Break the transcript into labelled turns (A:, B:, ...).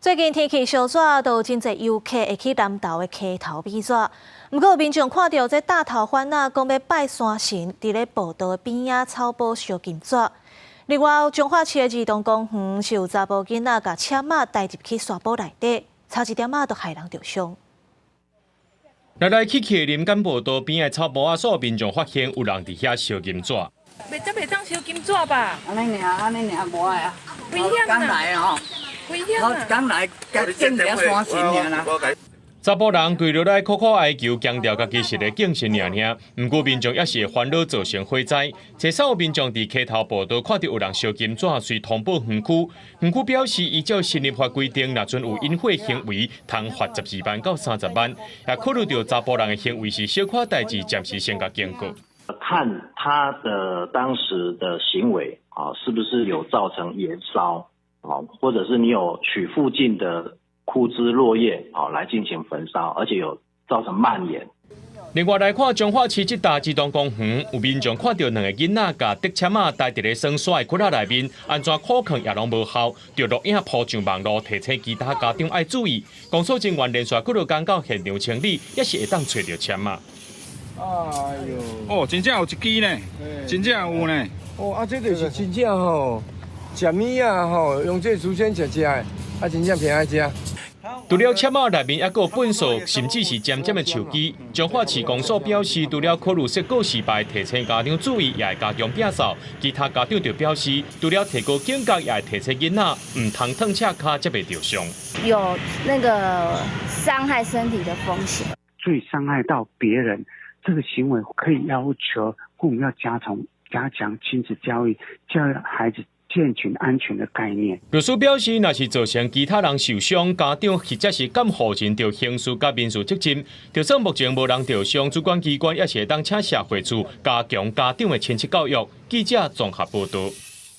A: 最近天氣燒熱，都有真濟遊客會去南投的溪頭避熱。毋過有民眾看著這大頭番仔，講欲拜山神，佇咧步道的邊仔草埔燒金紙。另外，彰化市的兒童公園是有查埔囡仔共籤仔帶入去沙埔內底，差一點仔就害人著傷。
B: 來來去去的林間步道邊的草埔仔，所有民眾發現有人佇遐燒金紙。
C: 袂才袂當燒金紙吧？
D: 按呢爾，按呢爾無愛啊。
C: 危險
D: 剛來吼，
C: 危險
D: 啊！剛來，見著山神爾啦。
B: 查埔人跪落來苦苦哀求，強調家己是咧敬神爾爾。毋過民眾也是會煩惱造成火災。這三有民眾佇溪頭步道看著有人燒金紙，遂通報園區。園區表示，依照森林法規定，若準有引火行為，通罰12萬到30萬。也考慮著查埔人的行為是小可代誌，暫時先共警告。
E: 看他的當時的行為啊，是不是有造成延燒啊，或者是你有取附近的枯枝落葉啊來進行焚燒，而且有造成蔓延。
B: 另外來看彰化市這大兒童公園，有民眾看著兩个囡仔共竹籤仔帶佇咧耍沙的窟仔內面，按怎苦勸也攏無效，就錄影 po 上網路，提醒其他家長愛注意。公所人員連續幾落工到現場清理，也是會當揣著籤仔。
F: 哎喲！
G: 哦，真正有一支呢，真正有呢。
F: 哦，啊，這就是真正吼，食物仔吼，用這時間食食的，啊，真正偏愛食。
B: 除了籤仔內面，猶閣有糞掃，甚至是尖尖的樹枝。彰化市公所表示，除了考慮設告示牌提醒家長注意，也會加強摒掃。其他家長就表示，除了提高警覺，也會提醒囡仔，毋通褪赤跤才袂著傷。
H: 有那個傷害身體的風險，
I: 最傷害到別人。這個行為可以要求父母要加強親子教育，教育孩子健全安全的概念。
B: 律師表示，若是造成其他人受傷，家長或者是監護人著刑事佮民事責任。就算目前無人著傷，主管機關也是會當請社會處加強家長的親職教育。記者綜合報導。